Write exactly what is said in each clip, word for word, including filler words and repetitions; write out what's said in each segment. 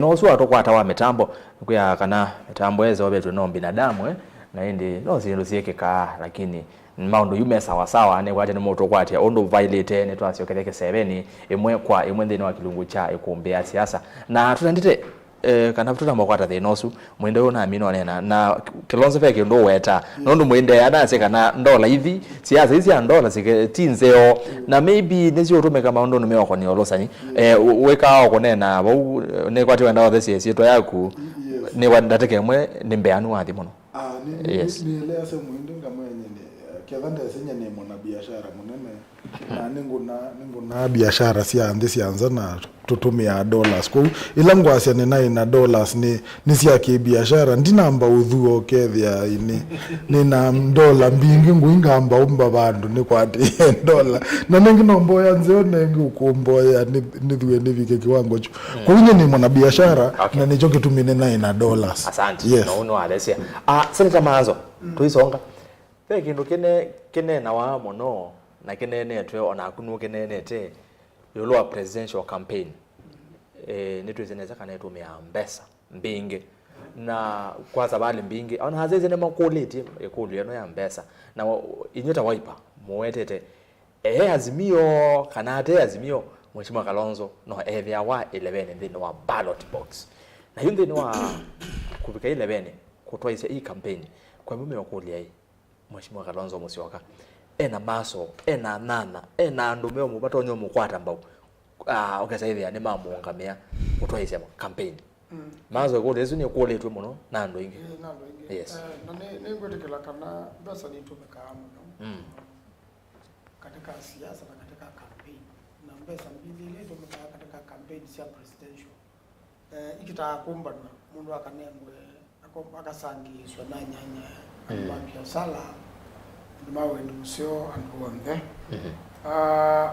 no ũsu watũkwata wa mĩtambo, kwĩa kana mĩtambo yeseũvetwe no binadamu, eh, na ĩndĩ no syĩndũ syĩkĩkaa, lakini maũndũ yu me sawasawa, nĩkwatya nĩmũtũkwatya ũndũ vaĩlĩte, nĩtwasyokethya kĩsevenĩ ĩmwe kwa ĩmwe nthĩnĩ wa kĩlungu kya ĩkũmbĩ ya siasa. Na tũtendete, eh, kana tũtamba kwata thĩna ũsu, mwĩndo ũyũ namina ũneena, na Kilonzo ve kĩndũ ũweta, nũndũ mwĩndea nasye kana ndola ithi, siasa ii sya ndola sike-, ti nzeo, na maybe nĩsyo ũtũmĩka maũndũnĩ meũkonia ũlũsani. Eh, wĩkaa o kũneena vau, eh, nĩkwatya wenda ũthesye syĩtwa yaku, nĩwa ndatĩka ĩmwe nĩ mbeanu wathi mũno. Ah, nĩ, nĩ, yes, nĩelease mwĩndĩ ngamwene nĩ, eh, ketha ndesenya nĩ mwana biashara mũnene, na nĩngũna, nĩngũnaa biashara sya nthĩ sya nza na tũtũmĩaa dollars. Kwoou, ĩla ngwasya nĩnaĩ na dollars nĩ, nĩ sya kĩbiashara, ndinamba ũthua ũkethĩa nĩ, nĩ na ndola mbingĩ ngũi ngamba ũmba vandũ nĩkwatĩe ndola. Na nĩngĩ no mboya nzeo nengĩ ũkũmboya nĩ, nĩthue nĩvike kĩwango kyu. Kwoou nyie nĩ mwana biashara, okay, na nĩkyo kĩtumi nĩnaĩ na dollars. Asante. Yes. Na ũu nĩwathesya. Ah, Senator Maanzo, tũisonga. Ve kĩndũ kĩne-, kĩneenawa mũno na kĩneenetwe o naku nũkĩneenete ĩũlũ wa presidential campaign. Eh, nĩtwĩsĩ nesa kana ĩtũmĩaa mbesa mbingĩ. Na kwa savalĩ mbingĩ, ona asyaĩĩsya nĩmakũlĩtye ĩkũlyo ĩno ya mbesa. Na wa-, inyw'ĩ ta Wiper, mũwetete, e Azimio kana ate Azimio, Mheshimiwa Kalonzo no ethĩawa ĩlevenĩ nthĩnĩ wa ballot box. Na yu nthĩnĩ wa kũvika ĩlevenĩ, kũtwaĩsya ii campaign, kwa ĩmwe meũkũlya ĩ, Mheshimiwa Kalonzo Musyoka, ena maso, ena anyanya, ena andũ meũmũ-, matonya ũmũkwata mbau, ah, ũkesa ĩthĩa nĩmamũũngamĩa kũtwaĩsya campaign. Mm. Maso ĩkũlyo ĩsu nĩkũlĩtw'e mũno na andũ aingĩ. Ĩĩ, na andũ aingĩ. Yes. Eh, na nĩ, nĩngwĩtĩkĩla kana mbesa nĩitũmĩkaa mũno, mm, katika siasa na katika campaign. Na mbesa mbingĩ ila itũmĩkaa katika campaign sya presidential, eh, ikitaa kũmbanwa, mũndũ akanengwe, ako-, akasangĩĩsw'a na nyanya, andũ ma, mm, biasala, andũ ma wendi mũseo, andũ onthe. Mhm. Ah,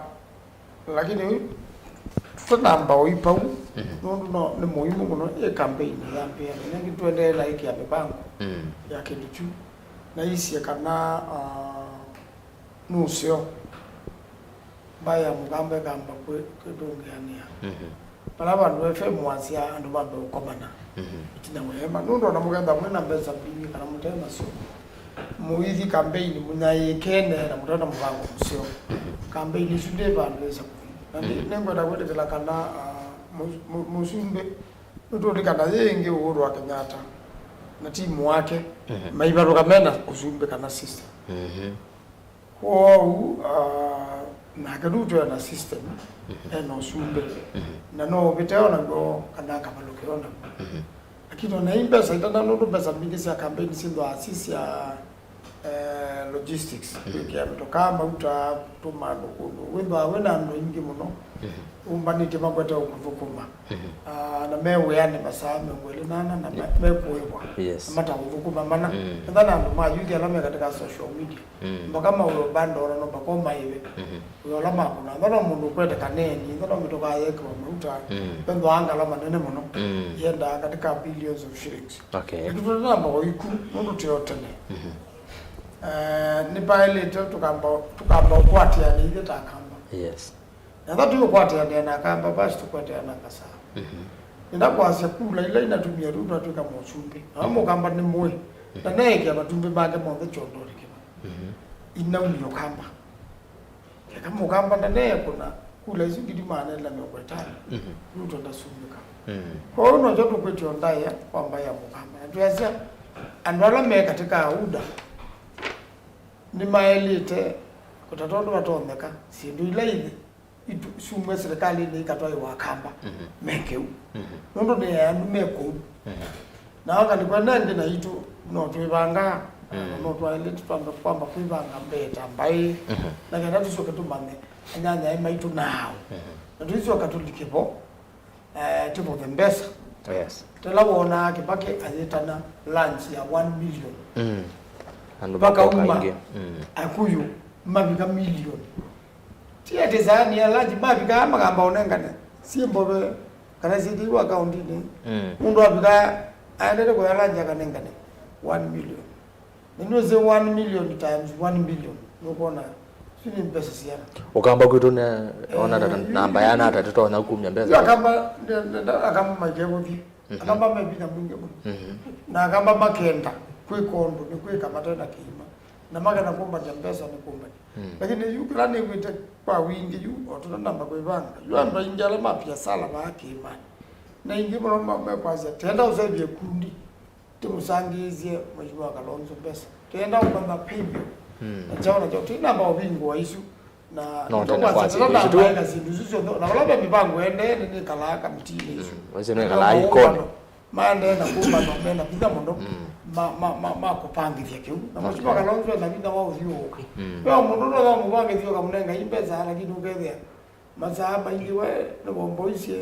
lakini tũtanamba ũi pau, mhm, nũndũ no, nĩ mũimũ mũno, ĩ campaign yambĩĩa, na nĩngĩ tũendeee na ĩkĩa mĩvango, mm, ya kĩndũ kyu. Naisye kana, ah, nũseo. Mbaĩ ya Mũkamba ĩkamba kwĩ-, kwĩtũngĩanĩa. Mhm. Vala vandũ F M wasya andũ mambe ũkomana. Mhm. Ĩtina wa ĩema. Nũndũ ona mũkethwa mwĩ na mbesa mbingĩ kana mũte nasyo, mũithi kambeini mũnyaĩĩkene na mũte na mũvango mũseo. Mhm. Kambeini ĩsu ndĩ vandũ ĩsa kũthi. Na nĩ-, mhm, nĩngwenda kwĩtĩkĩla kana, ah, mũ-, mũ-, mũsumbĩ nĩtũlikana yĩ ĩngĩ Uhuru wa Kenyatta na timu wake, mhm, maivalũka mena ũsumbĩ kana system. Mhm. Kwoou, ah, nake Ruto ena system, mhm, ena ũsumbĩ. Mhm. Na no ũvĩte o naw'o kana akavalũkĩwa naw'o. Mhm. Lakini ona ii mbesa itana nũndũ mbesa mbingĩ sya campaign syĩthwaa si sya, eh, logistics. Mhm. Kwĩkĩa mĩtokaa mauta, kũtũma andũ kũndũ. Wĩthwaa wĩna andũ aingĩ mũno, mhm, ũmbanĩtye makwete ũkũthũkũma. Mhm. Ah, na me wĩanĩ masaa mĩongo ĩlĩ na ana na me-, mekũĩvwa. Yes. Na mataũthũkũma mana. Mm. Etha na andũ ma yuthi ala me katika social media. Mm. Mpaka mawĩo bando ona no mpaka ũmaĩve. Mhm. Wĩo ũla makũna. Etha no mũndũ ũkwete kaneni, etha no mĩtokaa yekĩwa mauta. Mm. Vethwaa ngalama nene mũno. Mm. Yendaa katika billions of shillings. Okay. Lakini tũtanamba ũiku, nũndũ tũyo tene. Mhm. Eh, nĩvaĩlĩte tũkamba, tũkamba ũkwatĩanĩa ithyĩ ta Akamba. Yes. Na ethwa tũyũkwatĩanĩa na Akamba, basi tũkweteana ngasaa. Mhm. Nĩnda kwasya kula ila inatumia Ruto atwĩka mũsumbĩ. Na, mhm, Mũkamba nĩ mũĩ. Na, mhm, neekĩa matumbĩ make monthe kyondonĩ kĩmwe. Mhm. Inaumie Ũkamba. Eka Mũkamba ndaneekũna kula isu ngili maana elĩ na mĩongo ĩtano. Mhm. Ruto ndasumbĩka. Mhm. Kwoou nokyo tũkwĩtya ũndaĩa kwa mbaĩ ya Mũkamba. Na twĩasya andũ ala me katika UDA nĩmaĩlĩte kũtata ũndũ vatonyeka syĩndũ ila ithi itu-, syumw'e silikalĩnĩ ikatwaĩwa Akamba, mhm, meke ũu. Mhm. Nũndũ nĩ andũ me kũu. Mhm. Na akalĩkwa ĩna ĩngĩ naitũ no twĩvangaa, mm, no twaĩlĩte twambe kwamba kwĩvanga mbee ta mbaĩ, mhm, na kenda tũsyoke tũmanye anyanya aĩ maitũ naaũ. Mhm. Na tũisyoka tũlike vo, eh, tũvothe mbesa. Yes. Tela wonaa Kĩbakĩ ayĩtana lunch ya one million. Mm. Andũ vakauma makoka aingĩ. Mm. Akũyũ mavika million. Ti atĩ saani ya lunch mavikaa makamba ũnengane syĩ mbove kana syĩkĩiwe akaũndinĩ. Mm. Mũndũ avikaa aendete kũya lunch akanengane one million. Na nĩwĩsĩ one million times one billion, nũkwona Nĩ mbesa siana. Ũkamba kwitũ ne ona ta namba ya nata tũtonya kumya mbesa. Yu akamba, nde- nde- nde- akamba maike kũthi. Akamba me vinya mwingĩ mũno. Na akamba makenda kwĩka ũndũ nĩ kwĩka mate na kĩima. Na makenda kũmbany'a mbesa nĩ kũmbany'a. Lakini yu kĩla nĩw'ĩte kwa wingĩ yu, o tũtanamba kwĩvanga. Yu andũ aingĩ ala ma biasala vaa kĩĩmanĩ. Na aingĩ mũno ma- mekwasya, tenda ũsevye kundi. Tũmũsangĩĩsye Mheshimiwa Kalonzo mbesa. Tũyenda kũmanya paybill. Na kyaũ na kyaũ. Tũinamba ũvingũa isu. Na no tene kwa sindu isu tu. Na vala ve mivango endee nĩkalaa kamitiinĩ isu. Wese no kalaa ikoni. Maendee na kũmbana mena vinya mũno. Ma ma ma ma kũpangĩthya kĩu. Na Mheshimiwa Kalonzo ena vinya wa ũthiũũka. Ve mũndũ no mũvangĩthya ũkamũnenga mbesa lakini ũkethĩa Masaa maingĩ we nĩwomboisye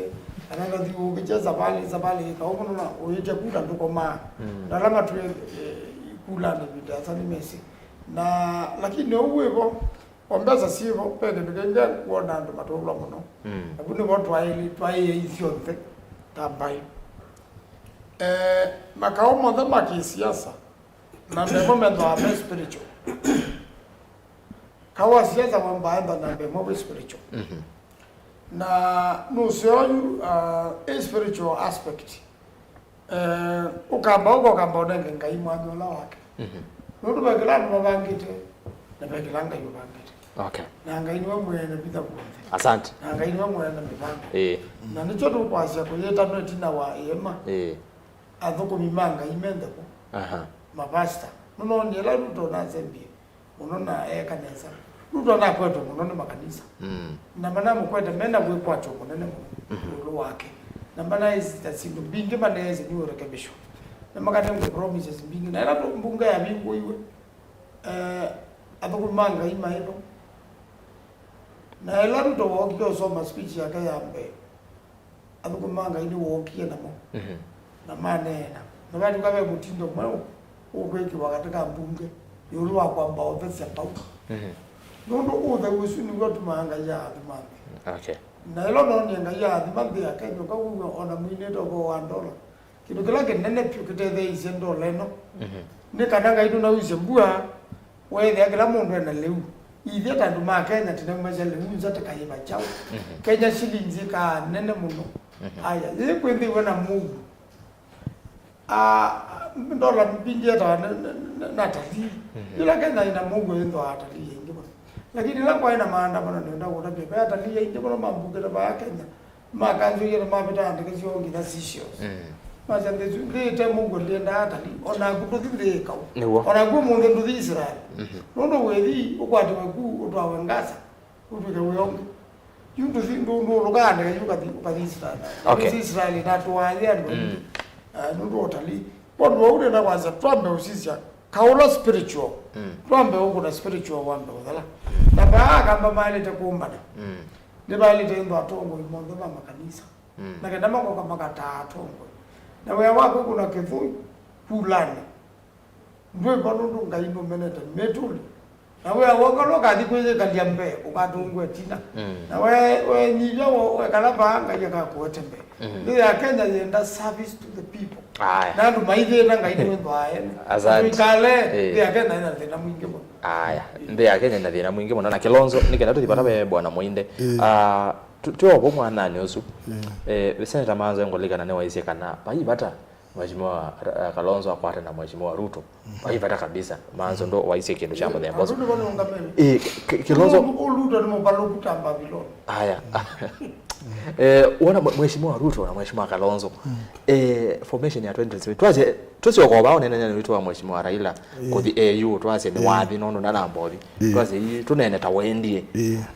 kana ndathiũũkĩtye savalĩ savalĩ ĩkaũ mũno na ũĩtya kula ndũkomaa. Na ala matwĩe ikulanĩ ĩvinda yasa nĩmesĩ. Na lakini ũu wĩvo, o mbesa syĩvo, ve kĩndũ kĩngĩ wona andũ matũlwa mũno. Na vu nĩvo twaĩlĩ twaĩe ithyonthe ta mbaĩ. Eh, makaũ monthe ma kĩsiasa namba ĩmwe methĩawa me spiritual. Kaũ wa siasa wambaenda namba ĩmwe wĩ spiritual. Na nũseo yu uh, ĩ spiritual aspect. Eh, ũkamba ũka ũkamba ũnenge Ngai mwanya ũla wake. Nũndũ ve kĩla andũ mavangĩte na ve kĩla Ngai ũvangĩte. Okay. Na Ngai nĩwe mwene vinya w'onthe. Asante. Na Ngai nĩwe mwene mĩvango. Ĩĩ. Na nĩkyo tũkwasya kũyĩtanwa ĩtina wa ĩema. Ĩĩ. Athũkũmi ma Ngai me nthĩ kũ? Aha. Mavasita. Nũnoonie ĩla Ruto nasembie mũno na eeka nesa. Ruto anakwetwe mũno nĩ makanisa. Na manamũkwete mena wĩkwatyo mũnene mũno ĩũlũ wake. Na manaĩsĩta syĩndũ mbingĩ maneesĩ nĩũrekebisho. Na makanengwe promises mbingĩ. Na ĩla mbunge yavingũiwe, eh, athũkũmi ma Ngai maĩ vo. Na ĩla Ruto wookie ũsoma speech yake ya mbee, athũkũmi ma Ngai nĩwookie namo na maneena. Na vatw'ĩka ve mũtindo mweũ ũkwĩkĩwa katĩ ka mbunge ĩũlũ wa kwamba ũthesya mbau. Nũndũ ũtheu ũsu nĩw'o ũtumaa Ngai aathima nthĩ. Okay. Na ĩla noonie Ngai aathima nthĩ yake, nyoka wĩw'a o na mwinĩte ũvoo wa ndola. Kĩndũ kĩla kĩnene vyũ kĩtetheeisye ndola ĩno nĩ kana Ngai ndũnausye mbua, weethĩa kĩla mũndũ e na lĩu. Ithyĩ ta andũ ma Kenya tũnaumasya lĩu nza tũkayĩva kyaũ? Kenya shillings ĩkaa nene mũno. Aya, yĩĩ kwĩthĩwe na mũuo. Ah, ndola mbingĩ etawa nĩ, nĩ, nĩ, nĩ atalii. Yĩla Kenya ĩna mũuo yĩthĩawa atalii aingĩ mũno. Lakini ĩla kwaĩ na maandamano nĩenda kũtavya, ve atalii aingĩ mũno mambukĩte vaa Kenya. Makanzũie na mavĩtaa ndeke syoo nginya Seychelles. Masya nthĩ ĩsu, nthĩ ĩte mũuo ndĩendaa atalii. O naku ndũthi nthĩ ĩkaũ. Nĩw'o. O naku ũmũnthĩ ndũthi Israel. Nũndũ wĩthi ũkwatĩwe ku ũtwawe Gaza, ũtw'ĩke wĩa ũngĩ. Yu ndũthi ndũ- ndũũlũkaa ndeke yu ũkathi ũkathi Israel. Okay. Ndũthi Israel natũaye andũ aingĩ. Ah, nũndũ wa ũtalii. Kwondũ wa ũu nĩenda kwasya twambe ũsisya kaũla spiritual. Twambe ũkũna spiritual wambe ũthela. Na vaa akamba maĩlĩte kũmbana. Nĩvaĩlĩte ĩndũ atongoi monthe ma makanisa. Na kenda makoka makataa atongoi. Na wĩa waku kũna kĩthũi kulanĩ. Ndwĩva nũndũ Ngai nũmenete mĩtũlĩ. Na wĩa w'o kana ũkathi kwĩyĩkalya mbee ũkatũngwe ĩtina. Na we wenyivya wekala vaa Ngai akakũete mbee. Nthĩ ya Kenya yenda service to the people. Aya. Na andũ maithĩna Ngai nĩwĩthwaa ene. Asante. Tũikale. Eh. Nthĩ ya Kenya ĩna thĩna mwingĩ mũno. Aya, nthĩ ya Kenya ĩna thĩna mwingĩ mũno na Kilonzo nĩ kenda tũthi vata ve bwana Mũinde. Ah, tũ- twĩ ovo mwananĩ ũsu. Eh, Seneta Manzo engũlikana nĩwaisye kana vai vata Mheshimiwa Ra- Kalonzo akwate na Mheshimiwa Ruto. Vai vata kabisa. Manzo ndo waisye kĩndũ kya mũthemba ũsu. Andũ nĩvo nĩũngamene. Eh, Ki- Kilonzo. Ũruto nĩ mũvalũku ta Babiloni. Aya. Eh, wona mwe- Mheshimiwa Ruto na Mheshimiwa Kalonzo. Eh, formation ya twenty twenty-seven. Twasye tusyoka vaa ũnenene witũ wa Mheshimiwa Raila kuthi A U twasye nĩ wathi nũndũ ndanamba ũthi. Twasye ii tunene ta wendie.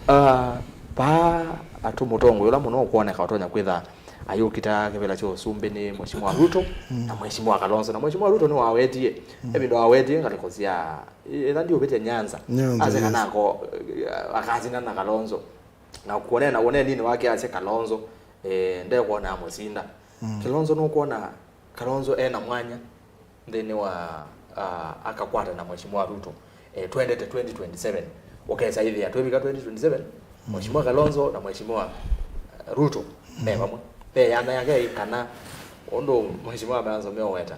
Ah, vaa atũ mũtongoi ũla mũno ũkwoneka ũtonya kwĩtha ayũkita kĩvĩla kya ũsumbĩ nĩ Mheshimiwa Ruto na Mheshimiwa Kalonzo. Na Mheshimiwa Ruto nĩwawetie, evindo wawetie ngalĩko sya, ĩla ndiũvĩtya Nyanza. Nyanza, asya kana yes. Ako, eh, akasindana na Kalonzo. Na kuonea na ũneeninĩ wake asya Kalonzo, eh, ndekwona amũsinda. Kalonzo nũkwona, Kalonzo ena mwanya nthĩnĩ wa, ah, akakwata na Mheshimiwa Ruto, eh, twendete twenty twenty-seven. Ũkesa ĩthĩa twĩvika twenty twenty-seven, Mheshimiwa Kalonzo na Mheshimiwa, eh, Ruto me vamwe. Ve yanya yake kana ũndũ Mheshimiwa Manzo meũweta,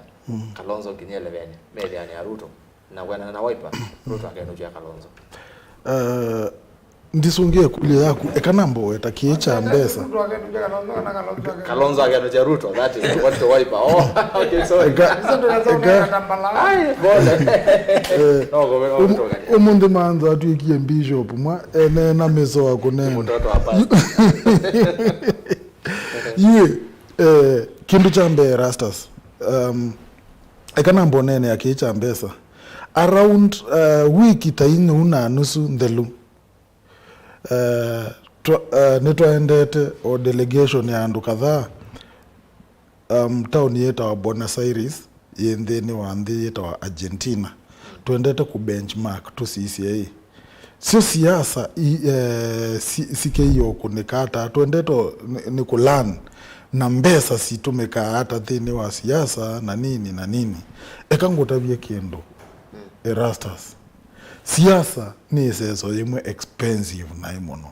Kalonzo nginya elevenĩ methĩanĩ ya Ruto na kwendana na Wiper, Ruto akenũkya Kalonzo. Eh, Ndisũngĩe ĩkũlyo yaku, eka namboe ta kĩĩ kya mbesa. Kalonzo akenũkya Ruto, that is what the wiper. Oh, okay, sorry. Eka, eka, ai, pole. No, go, go, um, go. Ũmũnthĩ Manzo atwĩkie bishop mwa, ene na mĩsoa kũneena. Mtoto wa pastor. Yue, eh, kĩndũ kya mbee Rastas, um, eka nambonene ya kĩĩ kya mbesa. Around, uh, wiki ta inyũ na nusu nthelu, uh, twa, uh, nĩtwaendete o delegation ya andũ kadhaa, um, taoni yĩtawa Buenos Aires, yĩ nthĩnĩ wa nthĩ yĩtawa Argentina. Twendete kũ benchmark, tũsisye ĩ, syo siasa i, eh, si, sikeie ũkũnĩka ata, twendete o nĩ, nĩ kũ learn na mbesa sitũmĩkaa ata nthĩnĩ wa siasa na nini na nini. Eka ngũtavye kĩndũ, Erastus. Siasa nĩ ĩseso yĩmwe expensive naĩ mũno.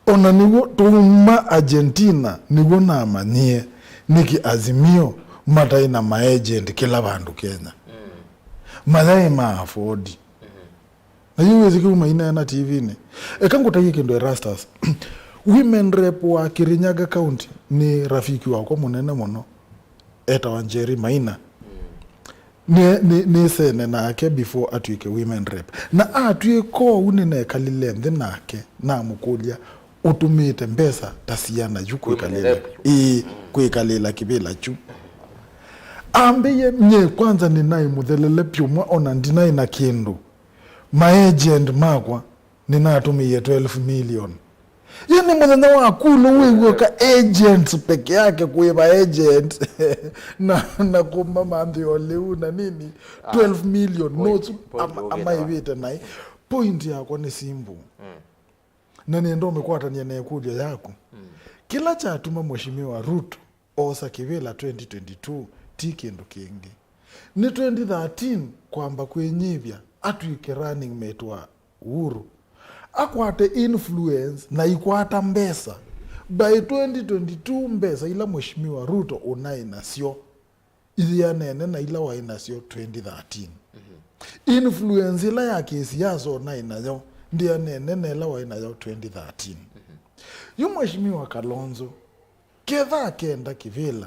Ona nĩw'o tũuma Argentina nĩw'o namanyie nĩkĩ Azimio mataĩ na maagent kĩla vandũ Kenya. Mayaĩ ma afford. Na yu wĩsĩ kĩu maineena T V-nĩ. Eka ngũtaie kĩndũ Erastus. Women rep wa Kirinyaga County nĩ rafiki wakwa mũnene mũno. Etawa Njeri Maina. Nĩ, nĩ, nĩsene nake before atw'ĩke women rep. Na atw'ĩka ũu nĩnekalile nthĩ nake, namũkũlya, "Ũtũmĩĩte mbesa ta siana yu kwĩkalĩla, ĩĩ, kwĩkalĩla kĩvĩla kyu?" Ambĩie, "Nye kwanza nĩnaĩ mũthelele vyũ mwa, ona ndinaĩ na kĩndũ. Maagent makwa nĩnatũmĩie twelve million." Yu nĩ mũthenya wa kula wĩw'o ka agents peke yake, kũĩva agent na, na kũma manthĩo lĩu na nini. Ah, twelve million point, nosu point ama-, ũkĩtawa. Amaĩvĩte naĩ. Point yakwa nĩ simple. Mm. Na nĩenda ũmĩkwatany'a na ĩkũlyo yaku. Mm. Kĩla kyatuma Mheshimiwa Ruto oosa kĩvĩla twenty twenty-two ti kĩndũ kĩngĩ. Nĩ twenty thirteen kwamba kwĩnyivya atw'ĩke running mate wa Uhuru. Akwate influence na ikwata mbesa. By twenty twenty-two mbesa ila Mheshimiwa Ruto ũnaĩ nasyo iyanene na ila waĩ nasyo twenty thirteen. Influence ila ya kĩsiasa ũnaĩ nayo ndĩanene na ila waĩ nayo twenty thirteen. Yu Mheshimiwa Kalonzo, ketha akenda kĩvĩla,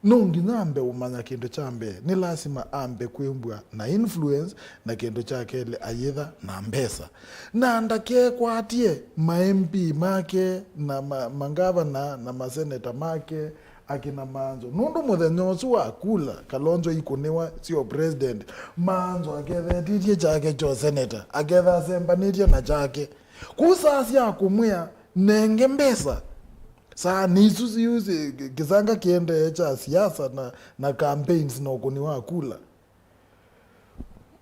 no nginya ambe ũmanya kĩndũ kya mbee, nĩ lasima ambe kwĩmbwa na influence, na kĩndũ kya kelĩ ayĩtha na mbesa. Na ndakekwatie ma M P make na ma, mangavana na maseneta make akina Manzo. Nũndũ mũthenya ũsu wa kula, Kalonzo ikũnĩwa sio president, Manzo akethetĩtye kyake kyo senator, aketha asembanĩtye na kyake. Kũu saa sya kũmwĩa, "Nenge mbesa." Saa nĩ isu siu si-, kĩsanga kĩendee kya siasa na, na campaigns na ũkũni wa kula.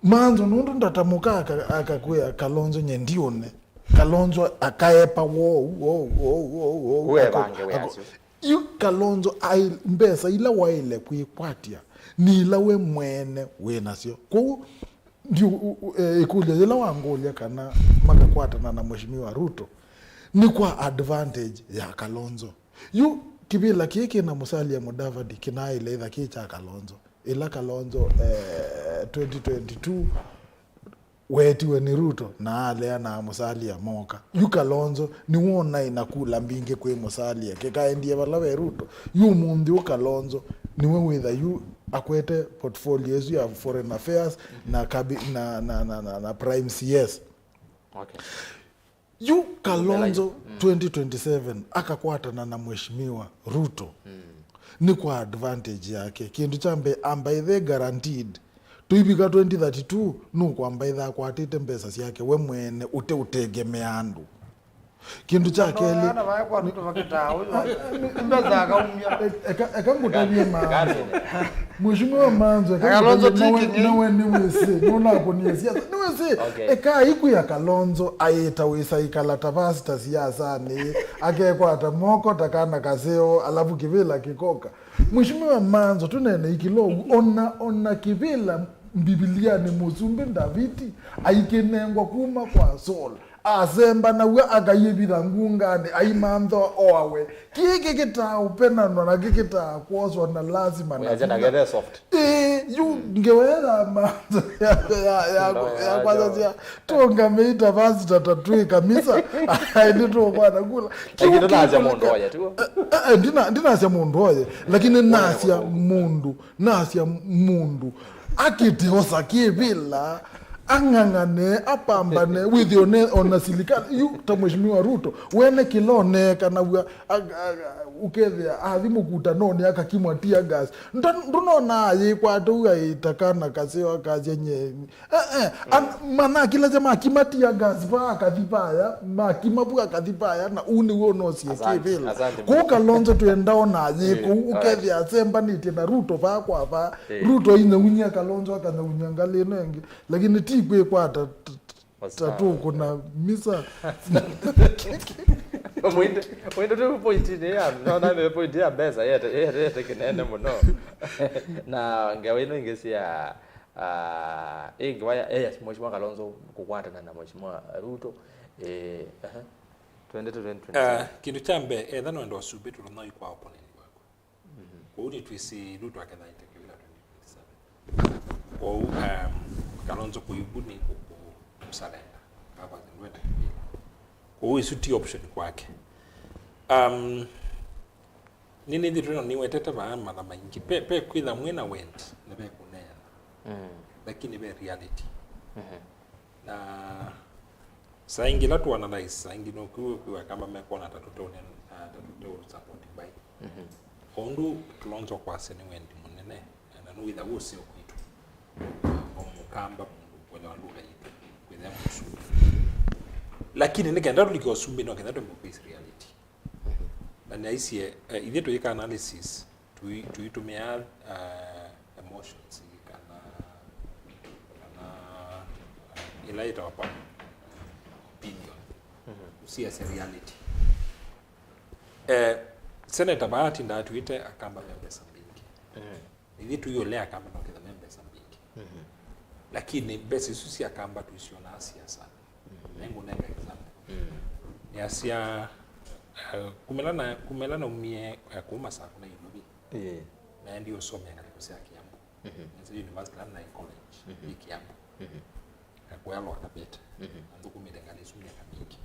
Manzo nũndũ ndatamũka aka-, akakwĩa, "Kalonzo nye ndiũne." Kalonzo akaepa wou, wou, wou, wou, wou. Kũu ako-, evange wĩa ako-, syo. Yu Kalonzo ai-, mbesa ila waĩle kwĩkwatya nĩ ila we mwene wĩ nasyo. Kwoou, ndi-, u-, u-, e, ĩkũlyo yĩla wangũlya kana makakwatana na Mheshimiwa Ruto, nĩ kwa advantage ya Kalonzo. Yu kĩvĩla kĩĩ kĩ na Musalia Mudavadi kĩnaaĩle ĩtha kĩ kya Kalonzo. Ĩla Kalonzo, eh, twenty twenty-two weetiwe nĩ Ruto na aleana na Musalia moka. Yu Kalonzo nĩw'o ũnaĩ na kula mbingĩ kwĩ Musalia, kĩkaendie vala ve Ruto. Yu ũmũnthĩ ũũ Kalonzo nĩwe wĩtha yu akwete portfolio ĩsu ya foreign affairs na, kabi-, na, na, na, na, na prime C S. Okay. Yu Kalonzo, mm, twenty twenty-seven akakwatana na Mheshimiwa Ruto. Mm. Nĩ kwa advantage yake. Kĩndũ kya mbee, amba ĩthe guaranteed. Tũivika twenty thirty-two, nũkwamba ĩtha akwatĩte mbesa syake we mwene ũte ũtegemea andũ. Kĩndũ kya kelĩ, eka, eka ngũtavye Manzo. Mheshimiwa Manzo, eka ngũtavye, nawe, nawe nĩwĩsĩ, nũnakũnie siasa. Nĩwĩsĩ, okay, eka iku ya Kalonzo aĩta wĩsa ikala ta vasi ta siasanĩ, akekwata moko ta kana kaseo, alafu kĩvĩla kĩkoka. Mheshimiwa Manzo, tũnene ikilo ũu, ona, ona kĩvĩla Mbivilianĩ mũsumbĩ Ndaviti aikĩnengwa kuma kwa Saul. Asembanaw'a akaiĩvitha ngunganĩ, aimantha oawe. Kĩĩ kĩkĩtaa ũpenanwa na kĩkĩtaa kwoswa na lasima na vinya. Ĩĩ, Yu ngewa ya ma-, ya, ya, ya, ya, ya kwasasya, tũngamĩi ta vasita ta twĩ kamisa, aĩ nĩtũkwana kula. Lakini ndũnasya mũndũ oye, tiguo? Eh, eh, ndina-, ndinasya mũndũ oye, lakini nasya mũndũ, nasya mũndũ akĩte osa kĩvĩla, ang'ang'ane, apambane, wĩthĩe one, ona silikali, yu ta Mheshimiwa Ruto, wene kĩla oneekanaw'a, a-, a-, a-, ũkethĩa athi mũkutanonĩ akakimwa tear gas. Nda-, ndũnonaa yĩkwata ũu aĩta kana kaseo akasya nyeni. Eh, eh, an-, manakilasya makima tear gas va akathi vaya, makima vu akathi vaya, na ũu nĩw'o ũnosie kĩvĩla. Kũu Kalonzo twenda onaa yĩ kũu, ũkethĩa asembanĩtye na Ruto va kwa va. Ruto ainyaunyia Kalonzo akanyaunyia ngalĩ ĩno ĩngĩ. Lakini ti kwĩkwata t-, t-, ta tũkũna misa. Mwĩndũ, mwĩndũ tũ point-inĩ ya, no, na nĩ point ya mbesa yete, yete, yete kĩnene mũno. Na ngewa ĩno ĩngĩ sya, ah, ĩngĩ waya, eh, yes, Mheshimiwa Kalonzo kũkwatana na Mheshimiwa Ruto. Eh, aha. Twende to twenty twenty-seven. Ah, kĩndũ kya mbee, etha nũenda ũsumbĩ tũlonoi kwa opponent waku. Kwoou nĩtwĩsĩ Ruto aketha aĩte kĩvĩla twenty twenty-seven. Kwoou, um, Kalonzo kũivu nĩ kũ-, kũ-, kũsalenda. Akwasya ndwenda kĩvĩla. Kwoou ĩsu ti option kwake. Um, nĩnĩthĩtwe no nĩwetete vaa matha maingĩ. Pe, pe kwĩtha mwĩ na wendi, na pe kũneena. Lakini ve reality. Na saa ingĩ ĩla tũ analyze, saa ingĩ no kwĩw'a, kwĩw'a Akamba mekwona ta tũteũne-, ta, ta tũteũ support mbaĩ. O ũndũ Kalonzo kwasya nĩ wendi mũnene, na nĩwĩtha wĩ ũseo kwitũ. O Mũkamba mũndũ kwelewa lugha yitũ, kwĩthĩa mũsumbĩ. Lakini nĩ kenda tũlike ũsumbĩ, no kenda tũmbe face reality. Na nĩaisye, eh, ithyĩ tũyĩka analysis, tũi-, tũitũmĩaa, eh, emotions kana, kana, eh, ĩla yĩtawa pa-, opinion. Ũsiasya reality. Eh, Senator vaa atindaa atwĩte Akamba me mbesa mbingĩ. Ithyĩ tũiũlea Akamba no kĩtha me mbesa mbingĩ. Lakini mbesa isu sya Akamba tũisyonaa siasa. Na ngũnenga example. Nĩasya, eh, kumĩla na, kumĩla naumie, eh, kuma Masakũ na Ilovi. Naendie ũsomea ngalĩko sya Kiambu. Nesa university na college, ĩ Kiambu. Nakuya Lower Kabete. Na nthũkũmĩte ngalĩ isu myaka mingĩ.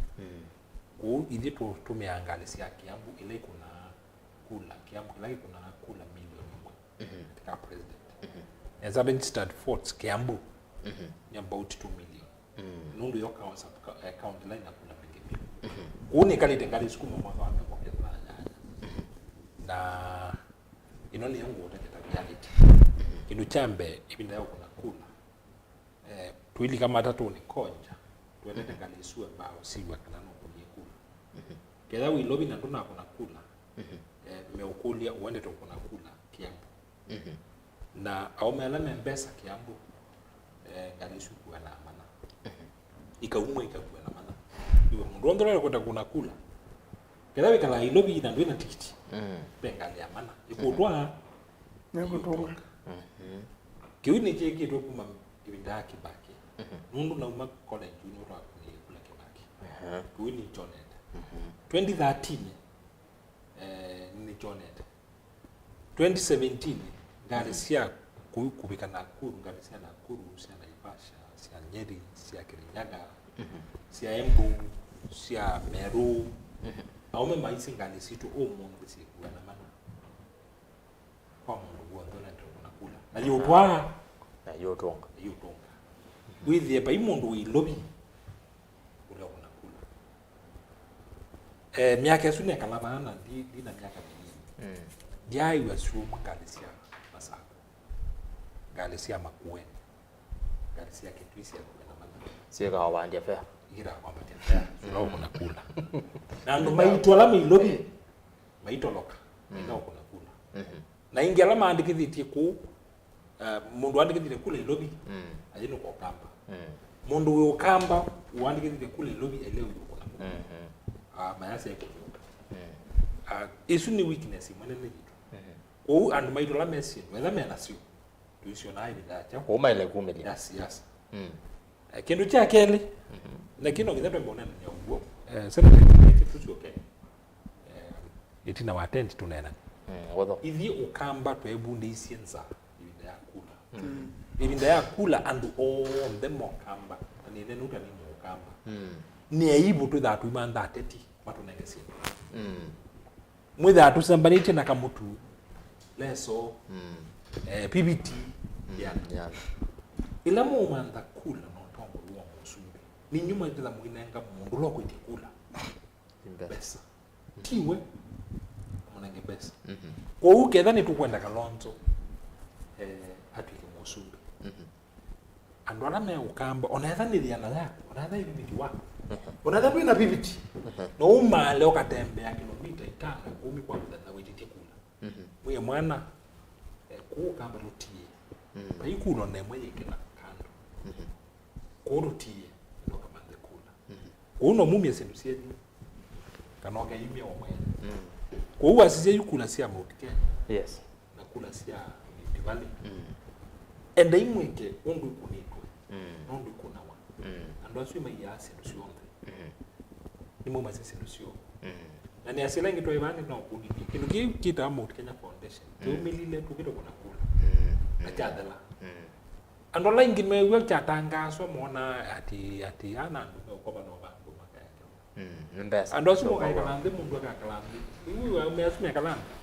Kũu ithyĩ tũtũmĩaa ngalĩ sya Kiambu ila ikũnaa kula, Kiambu kĩla kĩkũnaa kula milioni ĩmwe katika president. Nesa registered votes Kiambu ni about two million. Nũndũ yo coun-, sub-, eh, county line na kula mbingĩ vyũ. Kũu nĩkalĩte ngalĩ isu kuma mwaka wa mĩongo kenda na nyanya. Na ĩno nĩyo ngũũtavya ta reality. Kĩndũ kya mbee, ĩvinda ya kũkũna kula, eh, tũilika matatũnĩ Konja, tũendete ngalĩ isu mbaa ũsiw'a kana nũkũnie kula. Ketha wĩ Ilovi na ndũnakũna kula, eh, meũkũlya ũendete kũkũna kula Kiambu. Na aũme ala me mbesa Kiambu, eh, ngalĩ isu ikuanaa mana. Ikaumwa ikakuana mana. Iwe mũndũ wonthe ũla ũkwenda kũkũna kula, ketha wĩkalaa Ilovi na ndwĩ na tikiti, ve ngalĩ ya mana ĩkũtwaa. Nĩkũtũnga. Kĩu nĩkyĩkĩtwe kuma ĩvinda ya Kibaki. Nũndũ nauma college yu nĩtwakũnie kula Kibaki. Kĩu nĩkyonete. Twenty thirteen, eh, nĩkyonete. Twenty seventeen, ngalĩ sya kũ-, kũvika Nakuru, ngalĩ sya Nakuru, sya Naivasha, sya Nyeri, sya Kirinyaga, sya Embu, sya Meru. Aũme maisye ngalĩ sitũ ũmũnthĩ syĩkuana mana. Kwa mũndũ w'onthe ũla ndũkũna kula. Na yũtwaa. Na yũtũnga. Na yũtũnga. Wĩthĩe vai mũndũ wĩ Ilovi ũla ũkũna kula. Eh, myaka ĩsu nekala vaa na ndi, ndi na myaka mĩnini. Ndyaaĩw'a syũmwa ngalĩ sya Masakũ. Ngalĩ sya Makueni. Ngalĩ sya Kitui sya kuena mana. Syĩkaa vandĩa fea. Ikĩtaa kwambatya fea. Ũla ũkũna kula. Na andũ maitũ ala me Ilovi. Maitoloka, maenda kũkũna kula. Na aingĩ ala maandĩkĩthĩtye kũu, eh, mũndũ waandĩkĩthĩtye kula Ilovi, athi nĩ kwa Ũkamba. Mũndũ wĩ Ũkamba waandĩkĩthĩtye kula Ilovi, ailea ũthi kũkũna kula. Ah, mayasya ĩkũthũka. Ah, isu nĩ weakness imwe nene yitũ. Kwoou andũ maitũ ala me syĩndũ, etha me nasyo, tũisyonaa ĩvinda ya kyaũ? Kũu maĩle kumĩlya. Ya siasa. Eh, kĩndũ kya kelĩ, na kĩno nginya twembe ũneenany'a ũw'o, eh, Senator, tũsyoke, eh, ĩtina wa tent tũneenany'a. Ithyĩ Ũkamba tweevundĩisye nza ĩvinda ya kula. Ĩvinda ya kula andũ onthe mokamba, na nĩnene ũta nĩ mũkamba. Nĩ aibu twĩthaa tũimantha ateti matũnenge syĩndũ. Mwĩthaa tũsembanĩtye na Kamutu, Leso, eh, P V T, yana. Ĩla mũmantha kula na ũtongoi wa mũsumbĩ, ninyu mwĩtĩtha mũinenga mũndũ ũla ũkwĩtya kula mbesa. Tiwe mũnenge mbesa. Kwoou ketha nĩtũkwenda Kalonzo, eh, atw'ĩke mũsumbĩ. Andũ ala me ũkamba, ona etha nĩ yĩana yaku, ona etha ĩviviti waku, ona etha ndwĩ na viviti, no ũmaale ũkatembea kilomita itano kũmi kwa mũthenya wĩtĩtye kula. Mwĩe mwana, eh, kũu ũkamba tũtiĩe. Vai kula ona ĩmwe yĩkĩla kando. Kũu tũtiĩe, enda ũkamanthe kula. Kũu no mumye syĩndũ syenyu, kana ũkeyumya we mwene. Kũu wasisya yu kula sya Mount Kenya. Yes. Na kula sya Rift Valley. Endai mwĩke ũndũ ikũnĩtwe, nũndũ ikũnawa. Andũ asu maiaa syĩndũ syonthe. Nĩmaumasya syĩndũ syoo. Na nĩ asila ingĩ twaĩ vaa nĩnaũkũnĩthya. Kĩndũ kĩu kĩtawa Mount Kenya Foundation. Kĩumĩlile tũkĩte kũna kula. Na kyathela. Andũ ala aingĩ mew'a kyatangaaswa moona ati, ati ana andũ meũkova no vandũ makaekewa. Mm, nĩ mbesa. Andũ asu mokaekala nthĩ, mũndũ akakala nthĩ. Iu aume asu mekala nthĩ.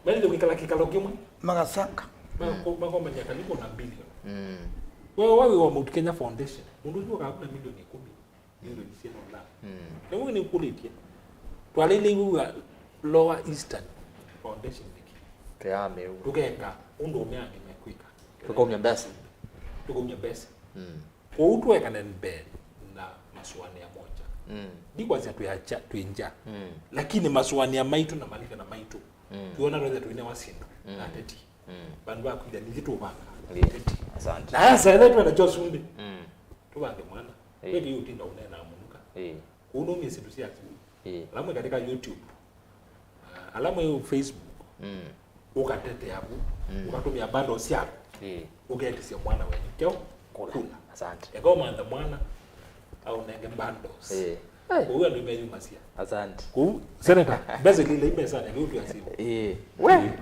Mailile kwĩkala kĩkalo kĩmwe. Makasanga. Mako-, makomany'a karibu na bilioni. Mm. Wewe wawe wa Mount Kenya Foundation, mũndũ ũsu ũkavuna milioni ĩkũmi, milioni syana ũla. Mm. Na wewe nĩkũlĩtye. Twalĩlĩiwe wa Lower Eastern Foundation nĩkĩ? Tũyamĩu. Tũkeka ũndũ ũme angĩ mekwĩka. Tũkaumya mbesa. Tũkaumya mbesa. Mm. Kwoou tũekane mbee na masũanĩa moja. Mm. Ndikwasya twĩ acha, twĩ nja. Mm. Lakini masũanĩa maitũ na malikana maitũ. Mm. Twĩona twethe tũinewa syĩndũ na ateti. Mm. Vandũ va kwĩthĩa nithyĩ tũvanga ateti. Asante. Na asa ethe twenda kyo sumbĩ. Mm. Tũvange mwana. Eh. Kwĩthĩ ũtinda ũneenaa mũnuka. Eh. Kwoou nũmie syĩndũ syaku. Eh. Ala mwĩ katika YouTube. Ah, ala mwĩ Facebook. Mm. Ũkatetea vu, mm, ũkatũmĩa bundles syaku, ĩĩ, ũketĩsya mwana wenyu keo kula. Kula. Asante. Eka ũmantha mwana, aũnenge bundles. Ĩĩ. Kũu andũ meyumasya. Asante. Kũu, Senator, mbesa lile mbesa na kĩu tuasio. Ĩĩ. We.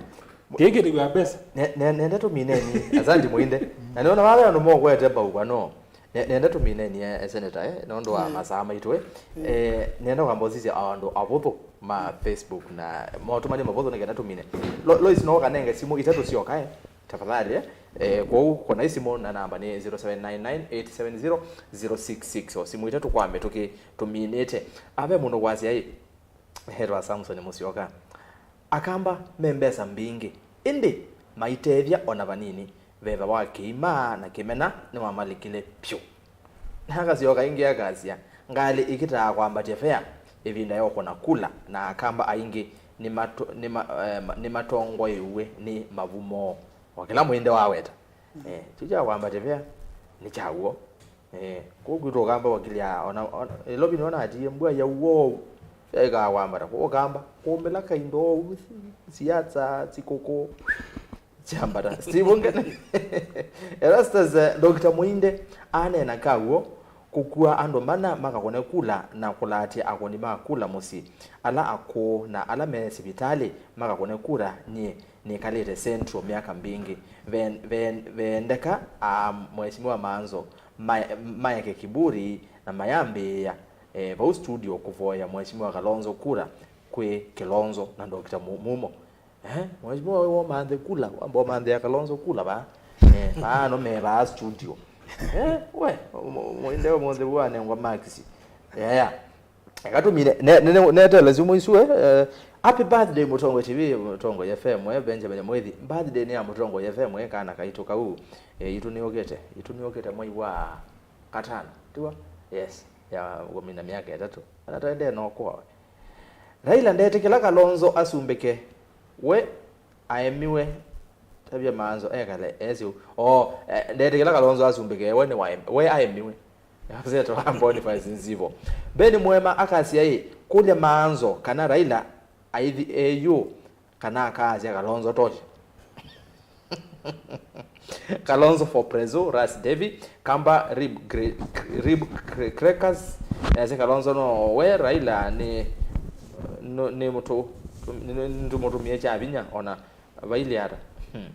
Kĩkĩtĩwa mbesa. Ne-, ne-, nenda tũmineni. Asante Mwinde. Na nĩona wale andũ mokwete mbau vano. Ne-, nenda tũminenie, eh, Senator, eh, nũndũ wa, mm, masaa maitũ, eh. Mm. Eh, nenda kwamba ũsisya andũ avũthũ ma, mm, Facebook na motũmani mavũthũ nĩ kenda tũmine. Lo-, Lois, no ũkanenge simũ itatũ syoka, eh, tafadhali, eh. Eh, kwoou kũna isimũ na namba nĩ zero seven nine nine eight seven zero zero six six. O simũ itatũ kwa mĩtũkĩ tũminĩte. Ave mũndũ wasya, eh, Hetwa Samson Mũsyoka. Akamba me mbesa mbingĩ, ĩndĩ maitethya o na vanini. Veva wa kĩima na kĩmena nĩwamalikile vyũ. Na akasyoka ĩngĩ akasya, ngalĩ ĩkĩtaa kwambatya fea ĩvinda ya ũkũna kula, na Akamba aingĩ nĩmato-, nĩma-, eh, ma-, nĩmatongoew'e nĩ mavu moo. O kĩla Mwinde waweta. Eh, kyu kya kwambatya fea nĩ kya w'o. Eh, kũu kwitũ Ũkamba wakilya, ona, ona, Nairobi nĩona atiie mbua ya w'o, fea ĩkaa kwambata. Kũu Ũkamba, kũmĩla kaindo ũu, si-, siasa, sikũkũ, kyambata. Steve Ngene. Erastus, eh, Doctor Mũinde, aneena ka w'o, kũkua andũ mana makakũne kula na kũlaatya akũni ma kula mũsyĩ, ala akũũ na ala me sivitalĩ makakũne kula, nyie nĩkalĩte Central myaka mbingĩ. Ve-, ve-, veendeka, aa, Mheshimiwa Maanzo, ma-, maeke kiburi na mayambĩĩa, eh, vau studio kũvoya Mheshimiwa Kalonzo kura kwĩ Kilonzo na Doctor Mu-, Mumo. Eh, Mheshimiwa we womanthe kula, wamba omanthe ya Kalonzo kula va? Eh, vaa no me vaa studio. Eh, we, mo-, mo-, inde ũmũnthĩ wanengwa max. Yeah, yeah. Eka tũmine, ne-, ne-, ne-, netele simũ isu, eh, eh, happy birthday Mũtongoi T V, Mũtongoi F M, eh, Benjamin Mwithi. Birthday nĩ ya Mũtongoi F M, eh, kana kaitũ kau. Eh, itũ nĩyũkĩte, itũ nĩyũkĩte mwei wa katano, tiwa? Yes, ya kũmina myaka ĩtatũ. Ana twaendee no kwa we. Raila ndetĩkĩla Kalonzo asumbĩke. We aemiwe. Tavya Maanzo ekale esi ũu. Oh, eh, ndetĩkĩla Kalonzo asumbĩke, we nĩ wa-, we aemiwe. Yasetwa Boniface Nzivo. Ben Mwema akasya ĩ, kũlya Maanzo kana Raila aithi A U kana akaasya Kalonzo totya. Kalonzo for Prezo, Ras Devi, Kamba Rib Gre-, Rib Gre-, Crackers, nese Kalonzo no we Raila nĩ, nũ-, nĩ mũtũ-, nĩ, nĩ, nĩtũmũtũmie kya vinya ona Vailĩ ata? Hmm.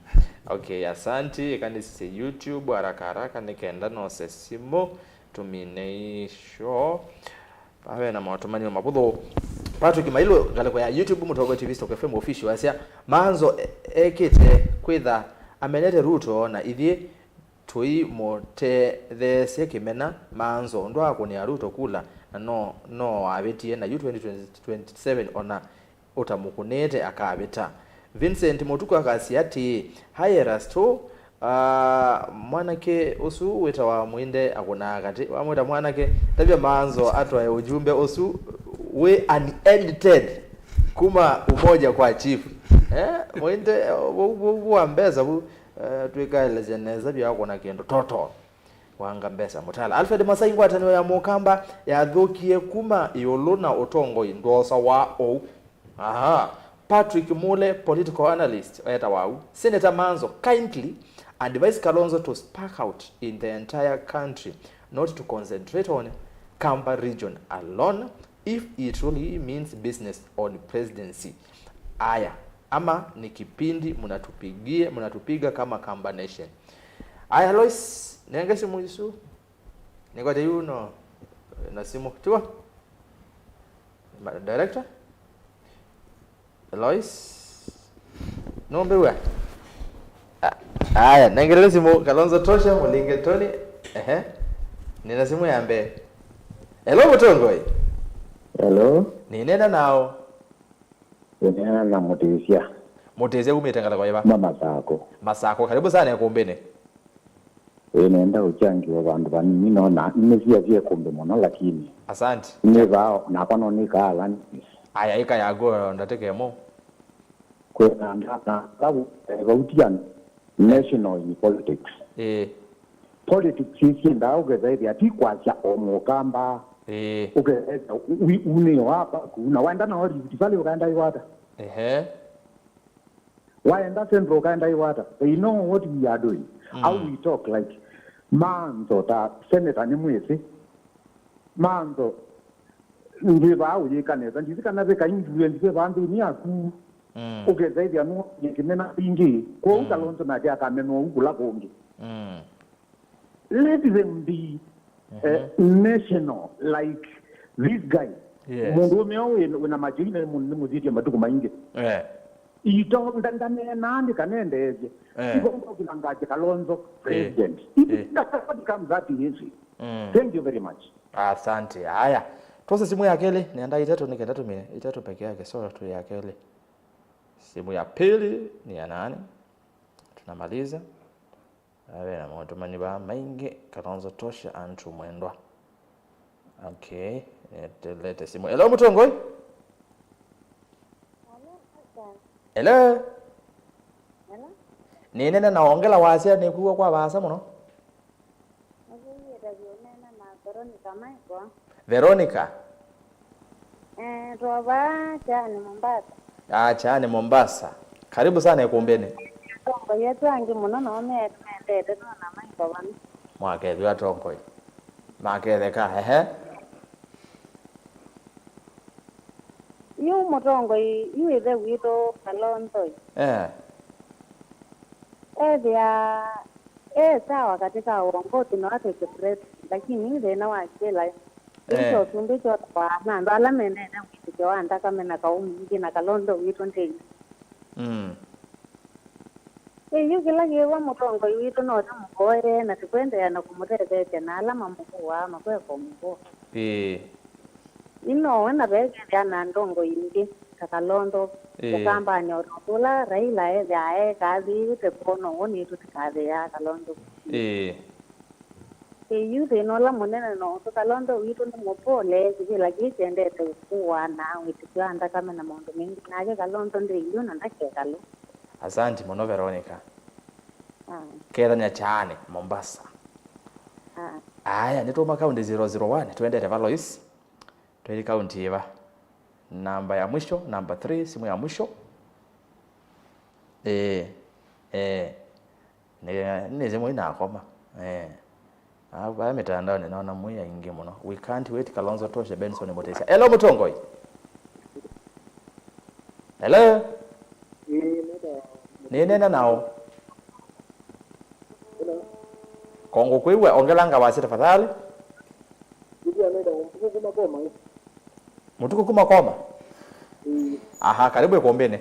Okay, asanti. Ĩka nĩsisye YouTube haraka haraka nĩ kenda nose simũ tũmine isho. Awe na maũtũmanĩo mavũthũ. Patrick Mailũ, ngalĩko ya YouTube, mũtongoe T V Stock F M official, asya, Maanzo e- ekĩte kwĩtha amenete Ruto na ithyĩ tũimũtetheesye kĩmena. Maanzo ndwaakũnĩa Ruto kula, na no no avĩtie na yu twenty twenty-seven ona ũtamũkũnĩĩte akavĩta. Vincent Mũtuku akasya atĩĩ, Hi Erasto, ah, mwanake ũsu wĩtawa Mwinde akũnaa katĩ. Wamwĩta mwanake, tavya Maanzo atwae ũjumbe ũsu wĩ unedited kuma Umoja kwa Chief. Eh, Mwinde, eh, vu- vu- vu wa mbesa vu, eh, twĩkaelesya nesa vyakũna kĩndũ toto. Wanga mbesa mũtala. Alfred Masai, ngwatanĩo ya Mũkamba yathũkie kuma ĩũlũ na ũtongoi ndwosa wa ou. Aha. Patrick Mule, political analyst, etawa au. Senator Manzo kindly advise Kalonzo to spark out in the entire country, not to concentrate on Kamba region alone if he truly means business on presidency. Aya, ama ni kipindi mnatupigie, mnatupiga kama Kamba Nation. Aya, Lois, nenge simu isu. Nĩkwate yu no na simũ. Tiwa? Ma- Director? Lois? Nũmbĩw'a? A- Aya, nengerere simũ Kalonzo Tosha, Mũlinge Tony. Ehe. Nĩna simũ ya mbee. Hello, mũtongoi. Hello. Nĩnena nao. Nĩnena na Mũtĩsya. Mũtĩsya umĩte ngalĩko ĩva? Ma Masako. Masako, karibu sana ĩkũmbĩnĩ. Ĩĩ, nenda ũkyangiwa vandũ vanini, nona nĩsiasye kũmbĩ mũno, lakini Asante. Nĩ vaa nakwa no nĩkaa ala nĩ. Aya, ĩka yaku o ndatĩka ĩmwe. Kwĩna ndana lau vautia national in politics. Ĩĩ. Politics ĩsiendaa ũkethethya ti kwasya o Mũkamba. Ĩĩ. Ũkethethya unĩo wa paku na waenda nao Rift Valley ũkaenda ĩwata. Ehe. Waenda Central ũkaenda ĩwata. They know what we are doing. Mm. How we talk, like, Manzo ta senator nĩ mwĩsĩ. Manzo ndĩ vaa ũyĩka nesa. Ndisi kana ve ka influence ve vaa nthĩnĩ yaku. Mm. Ũkethethya nũnye kĩmena vingĩ. Kwoou Mm. Kalonzo nake akamenwa ũu kũla kũngĩ. Mm. Let them be, eh, national, like this guy. Yes. Mũndũ ũme ũyũ wĩ- wĩna macho ina nĩ mũthĩtie matukũ maingĩ. Eh. Ito nda- ndaneenaa ndĩkanendeesye. Eh. Ivo ndokĩlangaje Kalonzo president. It- it doesn't become that easy. Mm. Thank you very much. Asante. Haya. Twose simu ya kelĩ, nenda itatũ nĩ kenda tũmie itatũ peke yake, so tu ya kelĩ. Simu ya pili ni ya nani? Tunamaliza. Awe na maũtũmani vaa maingĩ, Kalonzo Tosha, Andrew Mwendwa. Okay, nĩtũlete simũ. Hello, mũtongoi? Hello, Pastor. Hello? Hello? Nĩnene na ongela wasya nĩkuwa kwa vaasa mũno. Nĩkũiĩte vyũ nene na Veronica Michael. Veronica? Eh, twova Kyani Mombasa. Ah, Kyani Mombasa. Karibu sana ĩkũmbĩnĩ. Atongoi etu angĩ mũno nao me- mendete no na maiko vanu. Mwakethw'a atongoi. Maketheka, ehe. Yu mũtongoi, yu ĩthe witũ Kalonzo. Eh. Ethĩa e sawa katĩ ka uongozi no atw'ĩke president, lakini yu thĩna wa kĩla kĩu Eh. kya ũsumbĩ kyotawa na andũ ala menene wĩtĩkyo wa nthakame na kaũ mwingĩ na Kalonzo witũ ndĩi. Mm. Ĩĩ, yu kĩla kĩĩwa mũtongoi witũ no tũmũvoye na tũkwendeea na kũmũtetheesya na ala mamũkũaa makweka ũmũkũa. Ĩĩ. Yu nowe na vekethĩa na ndongoi ingĩ ta Kalonzo Ĩĩ. Mũkambanĩ o ta ũndũ ũla Raila ethĩaa ekathĩĩte kwona ũu nĩtũ tũkathĩĩaa Kalonzo. Ĩĩ. Ĩĩ, yu thĩna ũla mũnene no ũndũ Kalonzo witũ nĩ mũpole, kĩvĩla kĩĩ kyendete ũkũa na wĩtĩkyo wa nthakame na maũndũ maingĩ. Nake Kalonzo ndĩ yu na ndakekalo. Asanti mũno, Veronica. Ah. Kethania Kyaani, Mombasa. Ah. Aya, nĩtũma kaunti zero zero one, twendete va Lois? Twĩ kaunti ĩva? Namba ya mwisho, namba three, simu ya mwisho. Eh, eh. Nĩ, nĩ simu inakoma. Eh. Ah, vaya mitandaoni naona mwĩ aingĩ mũno. We can't wait, Kalonzo Tosha, Benson Mutisya. Hello, mũtongoi. Hello. Nĩnena nao. Kongo kwĩw'a, ongelanga wasya tafadhali. Nĩw'o nenda mũtuku kuma Koma. Mũtuku kuma Koma? Ĩĩ. Aha, karibu ĩkũmbĩnĩ.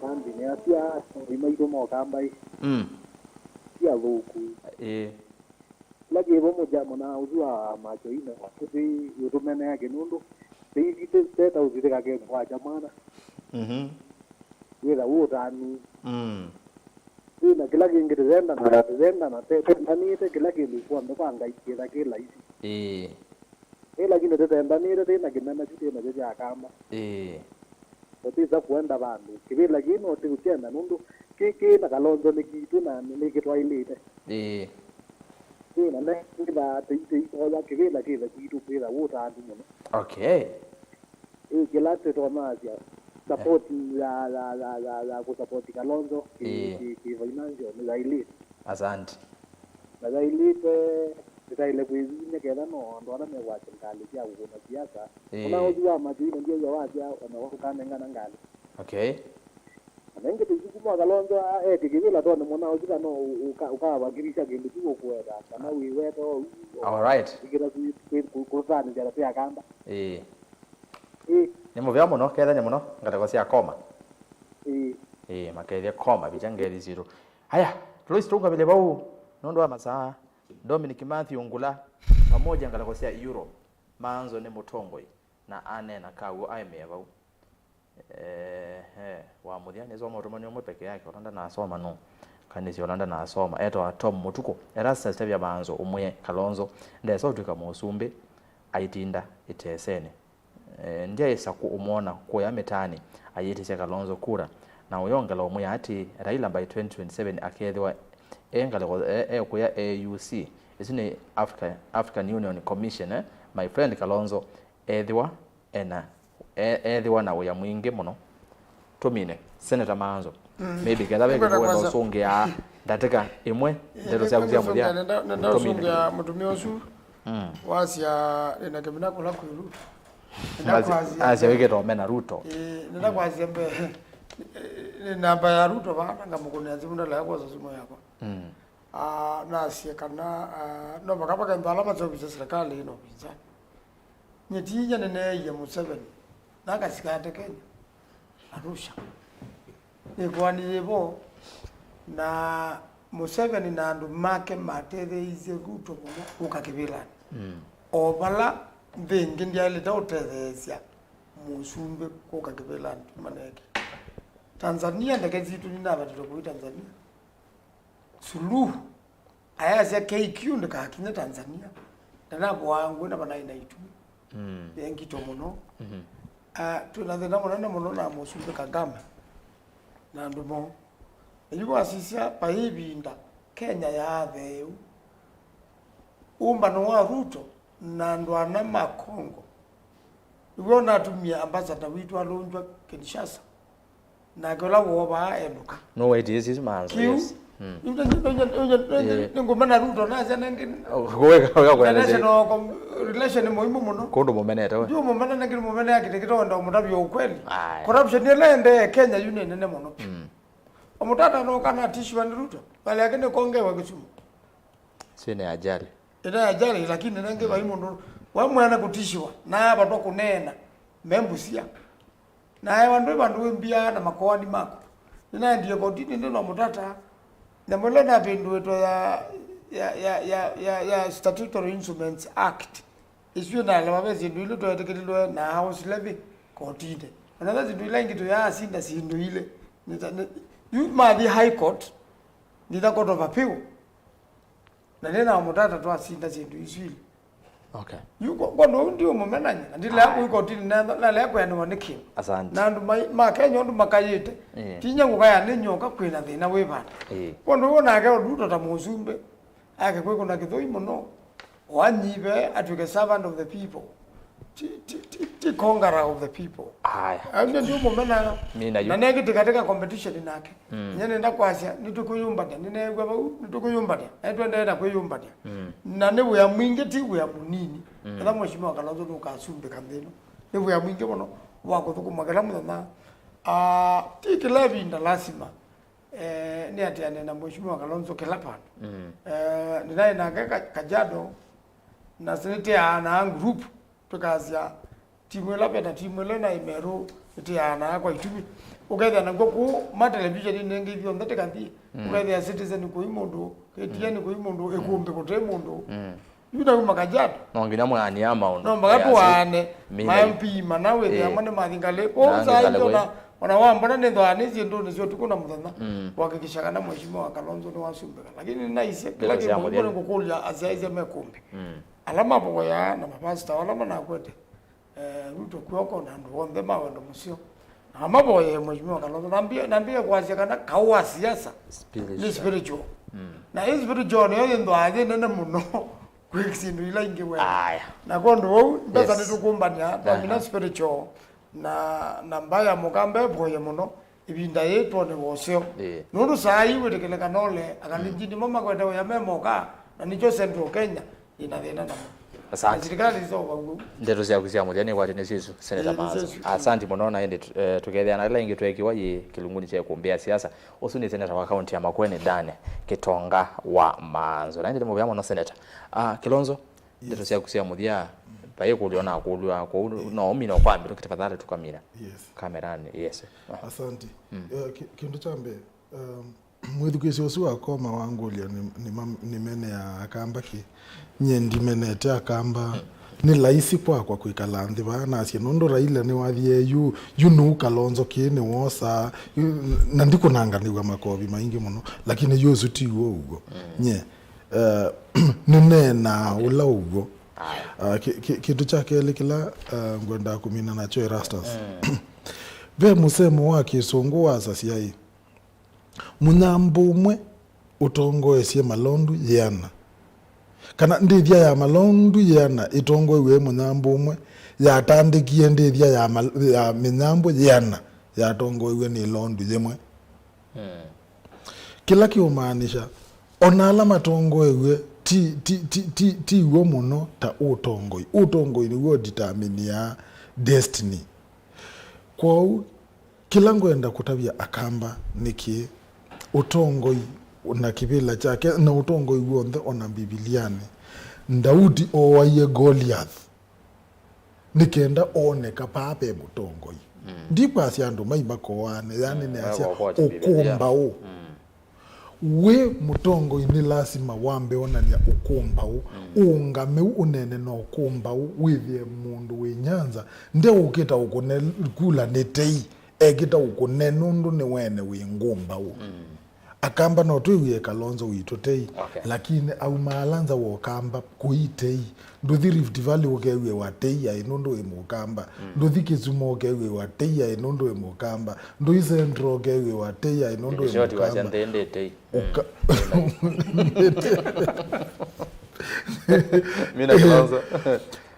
Kambĩnĩ asya atongi maitũ moka mbaĩ. Mm. Ti athũku. Ĩĩ. Kĩla kĩvo mũjamo na ũsu wa macho ina, tũti ũtũmenea kĩ nũndũ tĩithi teta ũsithĩka kĩndũ kwa jamana. Mhm. Wĩtha wĩ ũtanu. Mm. Twĩna kĩla kĩngĩ tũyendana, tũyendana, te-, tendanĩte kĩla kĩndũ kyonthe kwa Ngai kĩtha kĩ laisi. Ĩĩ. Ĩ lakini tũtendanĩte, twĩna kĩmena kyu twĩnakyo kya kamba. Ĩĩ. Tũtĩsa kũenda vandũ. Kĩvĩla kĩĩ no tĩũkyenda nũndũ kĩ, kĩ na Kalonzo nĩ kitũ na nĩ, nĩ kĩtwaĩlĩte. Ĩĩ. Twĩna ne, twĩthaa tũi-, tũikoya kĩvĩla kĩthe kwitũ kwĩtha wĩ ũtanu mũno. Okay. Ĩ kĩla tũtonya asya, support ya, ya, ya, ya, ya kũsupport Kalonzo kĩ, Ĩĩ. kĩ, kĩ financial nĩ yaĩlĩte. Asante. Na yaĩlĩte, tũtaĩle kwĩvinya ketha no andũ ala mekwasya ngalĩ sya kũkũna siasa. Ĩĩ. Ona ũthi wa Matuina ndio wasya ona wakanengana ngalĩ. Okay. Na ĩngĩ tũisuku mwa Kalonzo a-, etĩ kĩvĩla tone mwana ũthi kana ũ-, ũka-, ũkavakilisha kĩndũ kyu ũkũweta kana wĩweta ũu. All right. Ikĩra kũtanĩthya na tĩa kamba. Ĩĩ. Ĩĩ. Nĩ mũvea mũno, kethanya mũno, ngalĩko sya Koma. Ĩĩ. Ĩĩ, makethya Koma, vĩtya ngethi sitũ. Haya, Lois tũũngamĩle vau, nũndũ wa masaa. Dominic Matthew Ngula, pamoja ngalĩko sya Europe, Maanzo nĩ mũtongoi, na aneena kaw'o aemea vau. Ehe, wa mũthya, nĩsoma ũtũmani ũmwe peke yake, ũla ndanasoma nũ? Kanĩsya ũla ndanasoma, etawa Tom Mũtukũ, Erastus Tavia Maanzo, ũmwĩe, Kalonzo ndesa ũtw'ĩka mũsumbĩ, aitinda ĩtesenĩ. Eh, ndyaĩsa kũ-, ũmwona kũya mĩtaanĩ ayĩtĩsya Kalonzo kura, na ũyongela ũmwĩa atĩĩ, Raila by twenty twenty-seven akeethĩwa e ngalĩko, e, e kũya A U C. Ĩsu nĩ Africa, African Union Commission, eh? My friend Kalonzo ethĩwa ena, e, ethĩwa na wĩa mwingĩ mũno. Tũmine Senator Maanzo. Mm. Maybe ketha ve kĩndũ wenda ũsũngĩa ndatĩka ĩmwe, ndeto syaku sya mũthya. Nenda, nenda ũsũngĩa mũtumĩa ũsu. Mm. Wasya ĩna kĩmina kũla kwĩ Ruto. Nenda kwasya asya wĩkĩte omena Ruto. Ĩĩ, nenda kwasya mbee. Nĩ namba ya Ruto vana ngamũkũnĩa simũ ndalea kwosa simũ yakwa. Mm. Ah, nasye kana, ah, no vaka vakentha ala maseũvĩsya serikali ĩno visa. Nyie ti inya nĩneeie Museveni, na akasikate Kenya, Arusha. Nĩkoanie vo, na Museveni na andũ make matetheeisye Ruto mũno kũka kĩvĩlanĩ. Mm. O vala nthĩ ĩngĩ ndyaĩlĩte ũtetheesya mũsumbĩ kũka kĩvĩlanĩ, tũmaneke. Tanzania, ndeke sitũ ninavatĩtwe kũi Tanzania. Suluhu ayasya K Q ndĩkakinye Tanzania, ndanavoaa ngũĩ na vanaĩ na ĩtu. Mm. Yĩ ngito mũno. Mhm. Ah, twĩ na thĩna mũnene mũno na mũsumbĩ Kagame na andũ moo. Na yu wasisya, vai ĩvinda Kenya yaatheeu. Ũmbano wa Ruto na andũ ana ma Congo nĩw'o ũnatumie ambassador witũ alũngywa Kinshasa. Nake ũla woovaa endũka. Nũwaĩtie ĩsu Maanzo, Kĩu, yes. Mm. Yu nĩ, nĩ, nĩ, nĩ, nĩ, Yeah. Nĩngũmena Ruto nasya nengĩ Oh, kũweka, kũweka, kũweka, international com-, relation nĩ mũimũ mũno. Kũndũ mũmenete we. Ndiũmũmena nengĩ nĩmũmenea kĩtĩ kĩtoenda ũmũtavya ũkweli. Aya. Corruption ĩla ĩendee Kenya yu nĩ nene mũno. Mm. Omũtata noka natishiwa nĩ Ruto. Vale yake nĩkongewa Kisumu. Sio nĩ ajali. Ĩla ajali, lakini nengĩ vai mũndũ. Wamwena kũtishiwa, na avatwa kũneena. Membusia. Na ewa ndwĩ vandũ wĩmbiaa na makoani maku. Nĩnaendie kotinĩ ndĩ na mũtata. Nyamũ ĩla navĩndũĩtwe ya, ya, ya, ya, ya, ya Statutory Instruments Act. Ĩsu ĩnalewa ve syĩndũ ilĩ tweetĩkĩlilwe na House Levy kotinĩ. Ona ve syĩndũ ila ingĩ tũyaasinda syĩndũ ilĩ. Nĩta, nĩ, yu mathi High Court, nĩta Court of Appeal. Na nĩ na mũtata twasinda syĩndũ isu ilĩ. Okay. Yu kwa, kwa nũu ndiũmũmenany'a. Na ndilea Aye. Kũi kotinĩ na, nalea kũeanĩwa nĩ kĩo. Asante. Na andũ mai, ma Kenya ũndũ makayĩte. Ĩĩ. Ti inya ngũkaya nĩ nyoka kwĩ na thĩna wĩ vanda. Ĩĩ. Kwa nũu nake Ruto ta mũsumbĩ, ake kwĩkũna kĩthũi mũno. Wanyive atwĩke servant of the people. Ti, ti, ti, ti conqueror of the people. Aya. Ayo ndio ndio mũmena. Mina yu. Na nengĩ tĩkatĩka competition nake. Mm. Nye nenda kwasya, nĩtũkwĩyũmbania, nĩneew'a vau, nĩtũkwĩyũmbania, na nĩtũendee na kwĩyũmbania. Mm. Na nĩ wĩa mwingĩ, ti wĩa mũnini. Mm. Etha Mheshimiwa Kalonzo nũkasumbĩka nthĩ ĩno. Nĩ wĩa mwingĩ mũno wa kũthũkũma kĩla mũthenya. Ah, ti kĩla ĩvinda lasima. Eh, nĩatĩane na Mheshimiwa Kalonzo kĩla vandũ. Mm. Eh, nĩnaĩ nake Ka-, Kajiado, na nĩtĩaanaa group, tũkasya timu ĩla vena timu ĩla naĩ Meru, ĩtĩaanaa kwa itumi. Ũkethĩa nakw'o kũu ma television nengĩ ithyonthe tĩkathi. Mm. Ũkethĩa Citizen kũi mũndũ, K T N kũi mũndũ, Ĩkũmbĩ kũte mũndũ. Mm. Yu nauma Kajiado. No nginya mwaanie maũndũ. No mpaka tũaane. Mina ma M P mana wĩthĩa amwe nĩ mathingalĩ. Kwoou saa ingĩ ona, ona wambona nĩthwaa nĩ syĩndũnĩ sya ũtukũ na mũthenya, mm, kuhakikisha kana Mheshimiwa Kalonzo nĩwasumbĩka. Lakini nĩnaisye kĩla kĩmwe nĩngũkũlya asyaĩĩsya me Ĩkũmbĩ. Mm. Ala mavoyaa na mapastor ala manakwete, eh, Ruto kw'oko na andũ onthe ma wendo mũseo. Na mavoye Mheshimiwa Kalonzo. Nambie, nambie kwasya kana kaũ wa siasa nĩ spiritual. Mm. Na hii spiritual nĩyo yĩthwaa yĩ nene mũno kwĩ syĩndũ ila ingĩ we. Aya. Na kwondũ wau, mbesa nĩtũkũmbany'a, twamina spiritual na, na mbaĩ ya mũkamba ĩvoye mũno, ĩvinda yĩĩ twone woseo. Ĩĩ. Nũndũ saa ii wĩtĩkĩle kana ole, Akalenjin nĩmo makwete wĩa me moka, na nĩkyo Central Kenya ĩna thĩna namo. Asante. Na sirikali iseũvaw'e. Ndeto syaku sya mũthya nĩkwatĩnĩsye isu, Seneta Maanzo. Asante mũno, na ĩndĩ, eh, tũkethĩa na ĩla ĩngĩ tweekiwa yĩ kĩlungunĩ kya ĩkũmbĩ ya siasa. Ũsu nĩ seneta wa kaunti ya Makueni, Dane Kitonga wa Maanzo. Na ĩndĩ nĩ mũvea mũno, Seneta. Ah, Kilonzo, ndeto syaku sya mũthya, vai ĩkũlyo nakũlw'a, kwoou no ũmina kwa mbee, tafadhali tukamina. Yes. Kamerani, yes. Asante. Mm. Eh, ki-, kĩndũ kya mbee, um, mwĩthukĩĩsyo ũsu wakoma wangũlya nĩ, nĩ ma-, nĩmenea Akamba kĩ? Nyie ndimenete Akamba. Nĩ laisi kwakwa kwĩkala nthĩ vaa nasye, nũndũ Raila nĩwathie yu, yu nũu Kalonzo kĩ nĩwosaa, yu, na ndikũnanganĩw'a makovi maingĩ mũno, lakini yu ũsu ti w'o ũw'o. Mm. Nyie, eh, nĩneenaa ũla ũw'o. Aya. Ah, ki-, ki-, kĩndũ kya kelĩ kĩla, ah, ngwendaa kũmina nakyo Erastus. Mm. Ve mũsemo wa Kĩsũngũ wasasya ĩ, mũnyambũ ũmwe ũtongoesye malondu yĩana. Kana ndĩthya ya malondu yĩana ĩtongoew'e nĩ mũnyambũ ũmwe, yatandĩkie ndĩthya ya mal-, ya mĩnyambũ yĩana yatongoew'e nĩ ĩlondu yĩmwe. Mm. Kĩla kĩũmaanisha, o na ala matongoew'e ti, ti, ti, ti, ti w'o mũno ta ũtongoi. Ũtongoi nĩw'o ũdeterminiaa destiny. Kwoou, kĩla ngwenda kũtavya Akamba nĩ kĩĩ, ũtongoi na kĩvĩla kyake, na ũtongoi w'onthe o na Mbivilianĩ, Ndaudi ooaie Goliath nĩ kenda ooneka paa ve mũtongoi. Mm. Ndikwasya andũ mai makoaane, yani, mm, nĩasya ũkũmbaũ. Mm. Wĩ mũtongoi nĩ lasima wambe onany'a ũkũmbaũ, mm, ũũngamĩu, ũneene na ũkũmbaũ, wĩthĩe mũndũ wĩ Nyanza ndeũkĩta ũkũne kula nĩ tei, ekĩta ũkũne nũndũ nĩ wene wĩ ngũmbaũ. Mm. Akamba no twĩw'ĩe Kalonzo witũ tei, okay, lakini aumaala nza wa Ũkamba kũi tei. Ndũthi Rift Valley ũkew'ĩwa tei aĩ nũndũ wĩ Mũkamba. Mm. Ndũthi Kisumu ũkew'ĩwa tei aĩ nũndũ wĩ Mũkamba. Ndũthi Central ũkew'ĩwa tei aĩ nũndũ wĩ Mũkamba. Nthĩ ndĩ tei. Ũka- Mina Kalonzo.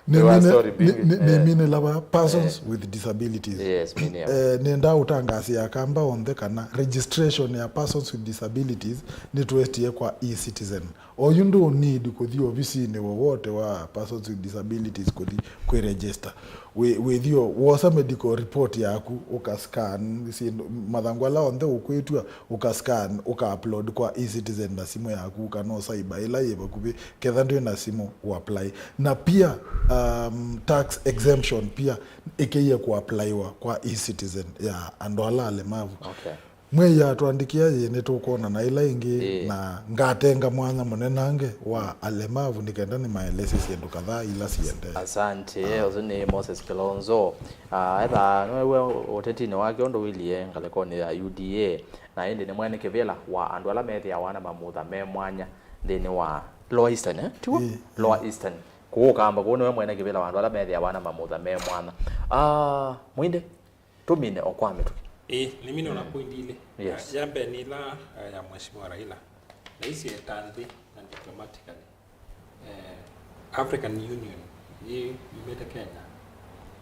Nĩ mine, nĩ, nĩ, nĩ mine lava persons with disabilities. Yes, mine. Eh, nenda ũtangasia Akamba onthe kana registration ya persons with disabilities nĩtwestie kwa e-Citizen. Oyu ndũ need kũthi ovisinĩ wowote wa persons with disabilities kũthi kwĩ register. Wĩ, wĩthio wosa medical report yaku, ũka scan, syĩndũ, mathangũ ala onthe ũkwĩtw'a, ũka scan, ũka upload kwa e-Citizen na simũ yaku, kana o cyber ĩla yĩ vakuvĩ, ketha ndwĩ na simũ, ũ apply. Na pia, um, tax exemption pia ĩkĩie kũ applyiwa kwa e-Citizen ya andũ ala alemavu. Okay. Mwĩai atũandĩkĩa yĩ, nĩtũkwonana ĩla ĩngĩ, ĩĩ, na ngatenga mwanya mũnenange wa alemavu nĩ kenda nĩmaelesye syĩndũ kadhaa ila siendee. Asante. Ah. Ũsu nĩ Moses Kilonzo. Ah, etha nĩwew'a ũtetinĩ wake ũndũ wĩlie ngalĩkonĩ ya U D A, na ĩndĩ nĩ mwene kĩvĩla wa andũ ala methĩawa na mamutha me mwanya nthĩnĩ wa Lower Eastern, eh? Tiw'o? Ĩĩ. Lower Eastern. Kũũ Kamba, kũũ nĩwe mwene kĩvĩla wa andũ ala methĩawa na mamutha me mwanya. Ah, Mwinde, tũmine o kwa mĩtũkĩ. Ĩĩ, nĩmine ona point ilĩ. Yes. Ya, ya mbee nĩ ĩla, eh, ya Mheshimiwa Raila. Na icio eta nthĩ na diplomatically. Eh, African Union yĩ yumĩte Kenya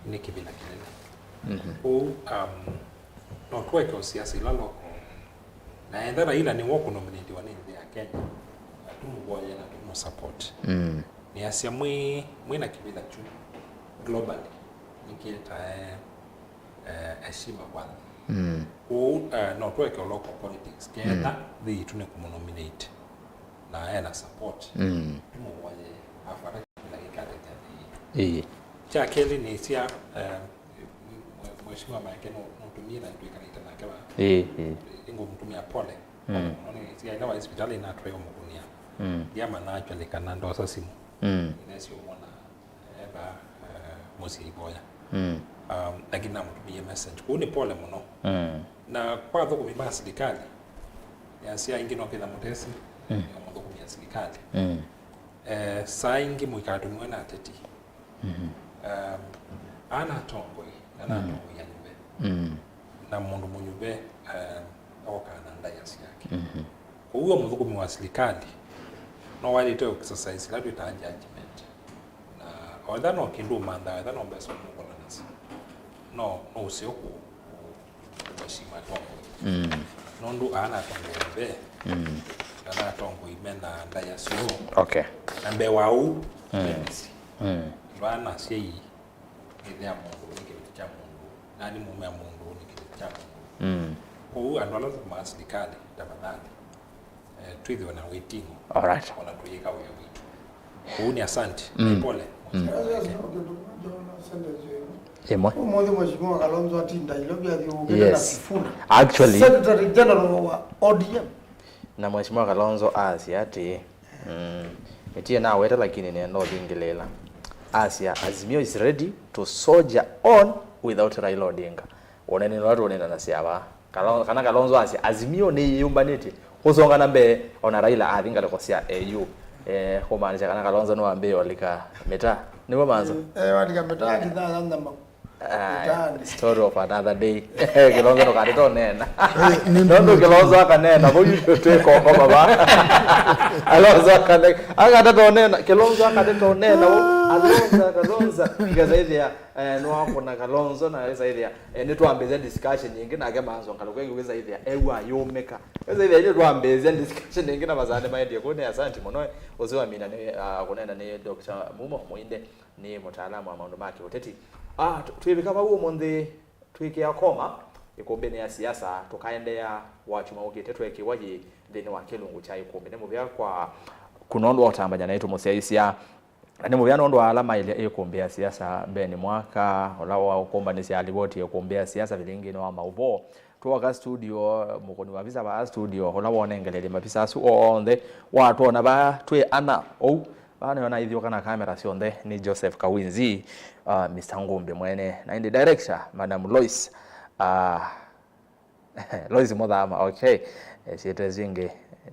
nĩ kĩvĩla kĩnene. Mhm. Kwoou, um, no tweke o siasa ila local. Na enda Raila nĩwe ũkũnominatiwa nĩ nthĩ ya Kenya, na tũmũvoye na tũmũ support. Mm. Nĩasya mwĩ, mwĩ na kĩvĩla kyu globally nĩkĩetae, eh, heshima kwa nthĩ. Mm. Kwoou, eh, no tweke o local politics. Ketha nthĩ yitũ nĩ kũmũnominate na ena support. Mm. Tũmũvoye afuata kĩla kĩkatethya nthĩ yitũ. Ĩĩ. Kya kelĩ nĩ sya, eh, mwe-, Mheshimiwa Maeke no, nũtũmie na nĩtwĩkanĩte nake va. Ĩĩ, ĩĩ. Nĩngũmũtũmĩa pole. Mm. Nĩ sya ĩla waĩ sivitalĩ natwĩa ũmũkũnĩa. Mm. Ndiamanya actually kana ndosa simũ. Mm. Nĩnesi ũmwona eva, eh, mũsyĩ ivoya. Mm. Um, lakini namũtũmĩie message. Kũu nĩ pole mũno. Mm. Na kwa athũkũmi ma silikalĩ, yasya ingĩ no kĩtha mũtesi, mm, nĩ mũthũkũmi ya silikalĩ. Mm. Eh, saa ingĩ mũikatũmiwe na ateti. Mm-hmm. Um, ana atongoi, ana, mm, atongoi anyuve. Mm. Na mũndũ mũnyuve, um, okaa na ndaĩa syake. Mm-hmm. Kwoou we mũthũkũmi wa silikalĩ, no waĩlĩte exercise ĩla twĩtaa judgment. Na o ĩla no kĩndũ ũmanthaa, ĩla no mbesa ũmũkũna nasyo, no, no ũseo kũ-, kũ-, kũheshimu atongoi. Mm. Nũndũ aa na atongoi ve, mm, na na atongoi me na ndaĩa syoo. Okay. Na mbee wa ũu, mm, ve mĩsyĩ. Mm. Ndwaa na asyai, ĩthe ya mũndũ nĩ kĩveti kya mũndũ, na nĩ mũũme ya mũndũ nĩ kĩveti kya mũndũ. Mm. Kwoou andũ ala tũtũmaa silikalĩ, tafadhali, eh, twĩthĩwe na wĩting'o. Alright. Ona tũyĩka wĩa witũ. Kwoou nĩ asante. Mm. Pole. Mm. Ĩmwe. Ũmũnthĩ Mheshimiwa Kalonzo atinda Nairobi athiũũkĩte na, yes, Sifuna, actually, Secretary General wa O D M. Na Mheshimiwa Kalonzo asya atĩĩ, mm, mĩtie naweta lakini nenda ũthingĩlĩĩla. Asya, Azimio is ready to soldier on without Raila Odinga. Ũnene ũla tũnenanasya vaa. Kalo-, kana Kalonzo asya, Azimio nĩyĩyũmbanĩtye kũsonga na mbee, ona Raila athi ngalĩko sya A U. Eh, kũmaanisya kana Kalonzo nĩwambĩĩe ũlika mĩtaa. Nĩw'o Manzo? Eh, eh, walika mĩtaa, kĩthaa ya nyama. Ah, mĩtaanĩ. Story of another day. Kalonzo ndũkatete ũneena. Eh, nĩ, nũndũ Kalonzo akanena, vau yu twĩkokoma va. Kalonzo akane-, akatete ũneena, Kalonzo akatete ũneena, vau. Kalonzo, Kalonzo. Ngesaithĩa, eh, nĩwakũna Kalonzo na ngesaithĩa, eh, nĩtwambĩĩsya discussion ĩngĩ, nake Manzo ngalũko ĩngĩ wĩsaithĩa, ewa yũmĩka. Wĩsaithĩa, nĩtwambĩĩsya discussion ĩngĩ na masaa nĩmaendie kũu, nĩ asante mũno, eh. Ũsu wamina nĩ, ah, kũneena nĩ Doctor Mumo Mũinde. Nĩ mũtaalamu wa maũndũ ma kĩũteti. Ah, tũ-, twĩvika vau ũmũnthĩ, twĩkĩa koma ĩkũmbĩnĩ ya siasa, tũkaendeea wakyumwa ũkĩte tweekĩwa yĩ nthĩnĩ wa kĩlungu kya ĩkũmbĩ. Nĩ mũvea kwa, kwa nũndũ wa ũtambany'a naitũ mũsyaĩĩsya. Na nĩ mũvea nũndũ wa ala maĩlye ĩkũmbĩ ya siasa, Ben Mwaka, ũla wa ũkũmbanĩsya alivoti ya ĩkũmbĩ ya siasa vilingĩnĩ wa maũvoo. Twoka studio, mũkũni wa visa vaa studio, ũla wonengelelye mavisa asu onthe, watwona vaa twĩ ana ũu. Vaa nĩyo naithyũka na kamera syonthe nĩ Joseph Kawinzi, uh, Mister Ngumbi mwene. Na ĩndĩ director, Madam Lois, uh, Lois Mũthama, okay. Eh, syĩtwa ĩsu ĩngĩ,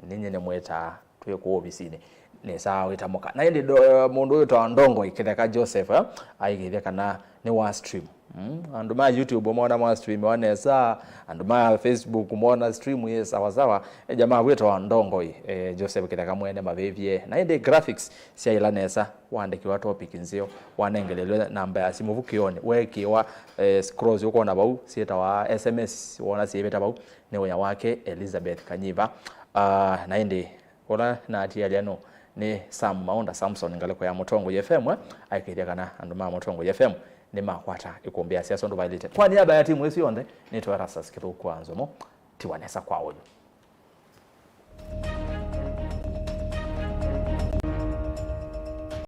ninyi nĩmwĩtaa twĩ kũu ovisinĩ. Nĩsaa wĩtamũka. Na ĩndĩ ndo-, mũndũ ũyũ wĩtawa Ndongoi Kĩtheka Joseph, eh, aikĩthya kana nĩ wa stream. Mm, andũ ma YouTube mona mwa stream wa nesa, andũ ma Facebook mona stream yĩ sawa sawa. E jamaa wĩtawa Ndongoi, eh, Joseph Kĩtheka mwene mavĩvye. Na ĩndĩ graphics syaĩla nesa, waandĩkĩwa topic nzeo, wanengelelwe namba ya simũ vu kĩonĩ, weekĩwa, eh, scrolls ũkona vau, syĩtawa S M S, wona syĩvĩta vau, nĩ wĩa wake Elizabeth Kanyiva. Ah, na ĩndĩ ũla naatialya nũ nĩ Sam Maũnda Samson, ngalĩko ya Mũtongoi F M, eh, aikĩthya kana andũ ma Mũtongoi F M nĩmakwata ĩkũmbĩ ya siasa ũndũ vaĩlĩte. Kwa niaba ya timu ĩsu yonthe, nĩtwa Erastus Kĩthũku wa Nzomo, tiwa nesa kwa ũyu.